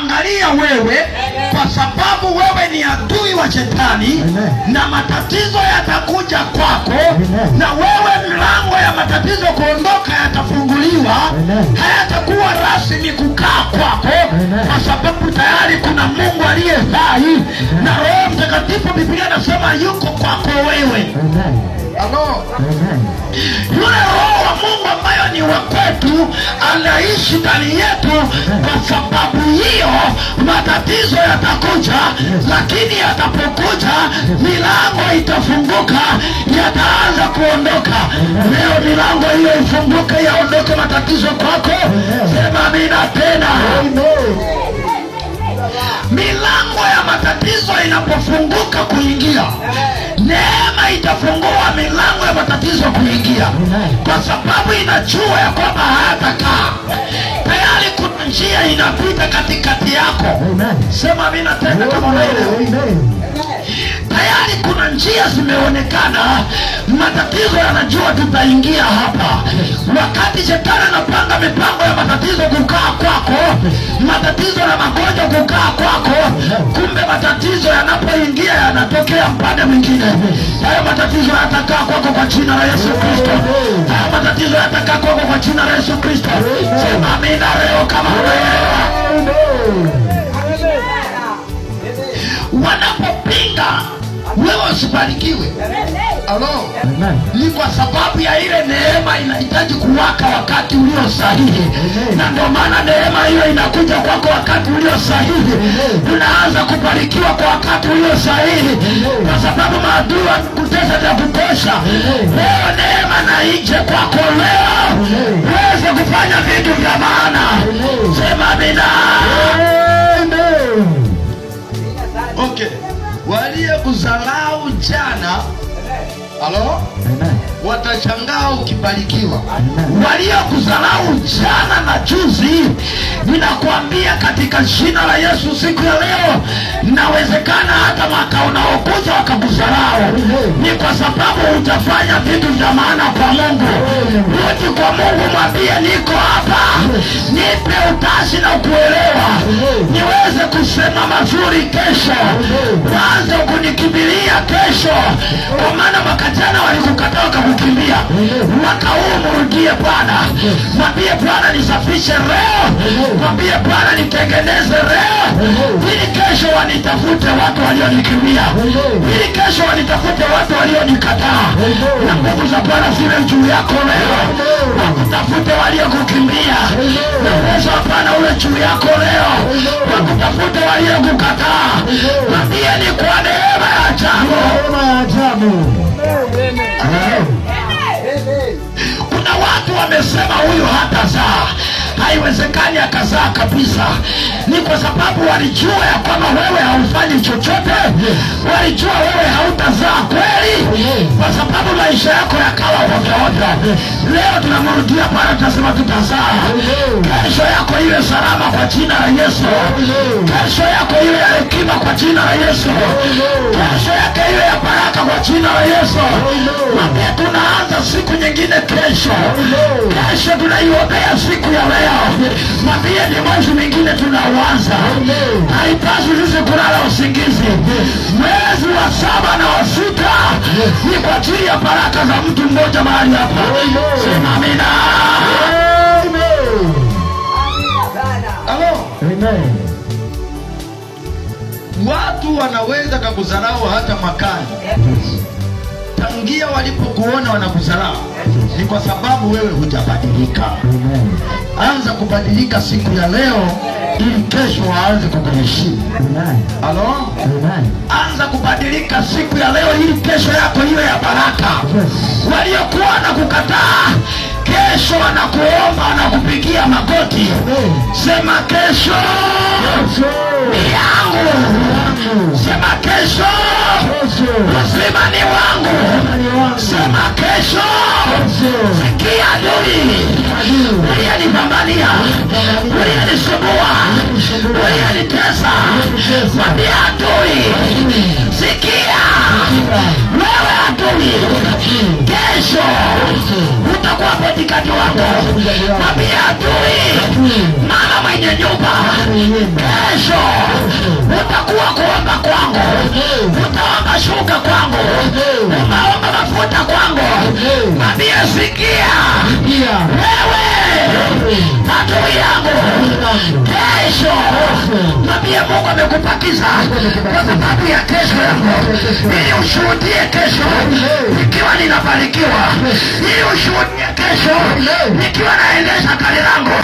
Anakuangalia wewe kwa sababu wewe ni adui wa shetani. Amen. Na matatizo yatakuja kwako. Amen. Na wewe milango ya matatizo kuondoka yatafunguliwa. Amen. Hayatakuwa rasmi kukaa kwako. Amen. Kwa sababu tayari kuna Mungu aliye hai na Roho Mtakatifu, Biblia inasema yuko kwako wewe. Amen. Halo. Amen. Yule Roho wa Mungu ambayo ni wa kwetu anaishi ndani yetu. Kwa sababu hiyo matatizo yatakuja, lakini yatapokuja milango itafunguka, yataanza kuondoka. Leo milango hiyo ifunguke, yaondoke matatizo kwako. Sema amina tena. Amen. Milango ya matatizo inapofunguka kuingia, neema itafungua milango ya matatizo kuingia, Amen. kwa sababu inajua ya kwamba hayatakaa. Tayari kuna njia inapita katikati yako. Amen. Sema amina tena kama unaelewa. Amen. Tayari kuna njia zimeonekana, matatizo yanajua tutaingia hapa. Wakati shetani anapanga mipango ya matatizo kukaa kwako, matatizo na magonjwa kukaa kwako, kumbe matatizo yanapoingia yanatokea mpande mwingine. Hayo matatizo yatakaa kwako kwa jina la Yesu Kristo. Hayo matatizo yatakaa kwako kwa jina la Yesu Kristo. Sema amina leo kama unaelewa. Amen. Wanapopinga wewe usibarikiwe, halo, Amen. ni kwa sababu ya ile neema inahitaji kuwaka wakati ulio sahihi. Amen. Na ndio maana neema hiyo inakuja kwako wakati ulio sahihi. Amen. Unaanza kubarikiwa kwa wakati ulio sahihi. Amen. Kwa sababu maadui wakutesa vya kutosha. Amen. Leo neema na ije kwako leo. Amen. Uweze kufanya vitu vya maana. Amen. Sema amina. Amen. Okay, waliyekudharau jana, halo, Amen. watashangaa ukibarikiwa. Amen. Waliokudharau jana na juzi, ninakuambia katika jina la Yesu, siku ya leo, nawezekana hata mwaka unaokuja wakakudharau, ni kwa sababu utafanya vitu vya maana kwa Mungu. Rudi kwa Mungu, mwambie niko hapa, nipe utashi na kuelewa, niweze kusema mazuri kesho, waanze kunikimbilia kesho, kwa maana mwaka jana walikukataa wakakukimbia. Mwaka huu mrudie Bwana, mwambie Bwana nisafishe leo, mwambie Bwana nitengeneze leo, ili kesho wanitafute watu walionikimbia, ili kesho wanitafute watu walionikataa. Na nguvu za Bwana ziwe juu yako leo, wakutafute waliokukimbia, na uwezo wa Bwana uwe juu yako leo, wakutafute waliokukataa. Mwambie ni kwa neema ya ajabu. Neema ya ajabu. Amen. Kuna watu wamesema huyu hatazaa, haiwezekani akazaa kabisa. Ni kwa sababu walijua ya kwamba wewe haufanyi chochote, walijua wewe hautazaa kweli, kwa sababu maisha yako yakawa ovyoovyo. Leo tunamrudia Bwana, tunasema tutazaa. Kesho yako iwe salama kwa jina la Yesu. Kesho yako iwe ya hekima kwa jina la Yesu. Kesho yake iwe ya baraka kwa jina la Yesu. Mwambie tunaanza siku nyingine kesho. Kesho tunaiombea siku ya leo. Mwambie ni mwezi mwingine tunauanza. Haipaswi sisi kulala usingizi. Mwezi wa 7 na wa 6 ni kwa ajili ya baraka za mtu mmoja mahali hapa. Sema amina. Amen. Halo. Amen. Watu wanaweza kakudharau hata mwakani. Yes. Tangia walipokuona wanakudharau, ni kwa sababu wewe hujabadilika. Amen. Anza kubadilika siku ya leo, ili kesho waanze kukuheshimu. Amen. Halo, Amen. anza kubadilika siku ya leo, ili kesho yako iwe ya baraka. Yes. Waliokuwa na kukataa, kesho wanakuomba, wanakupigia magoti. Amen. Sema kesho Kesho ni yangu. yangu. Sema kesho Kesho uzima ni wangu. ni wangu. Sema kesho. Kesho. Sikia adui Adui. uliyenipambania, uliyenisumbua, uliyenitesa, mwambie adui, sikia wewe adui, kesho utakuwa utakuwa bodyguard wangu. Mwambie adui, mama mwenye nyumba, kesho utakuwa kuomba kwangu, utaomba shuka kwangu, umeomba mafuta kwangu. Mwambie sikia, Sikia. Wewe adui yangu, kesho mwambie Mungu amekupakiza kwa sababu ya kesho yangu, ili ushuhudie kesho nikiwa ninafanikiwa, ili ushuhudie kesho nikiwa naendesha gari langu.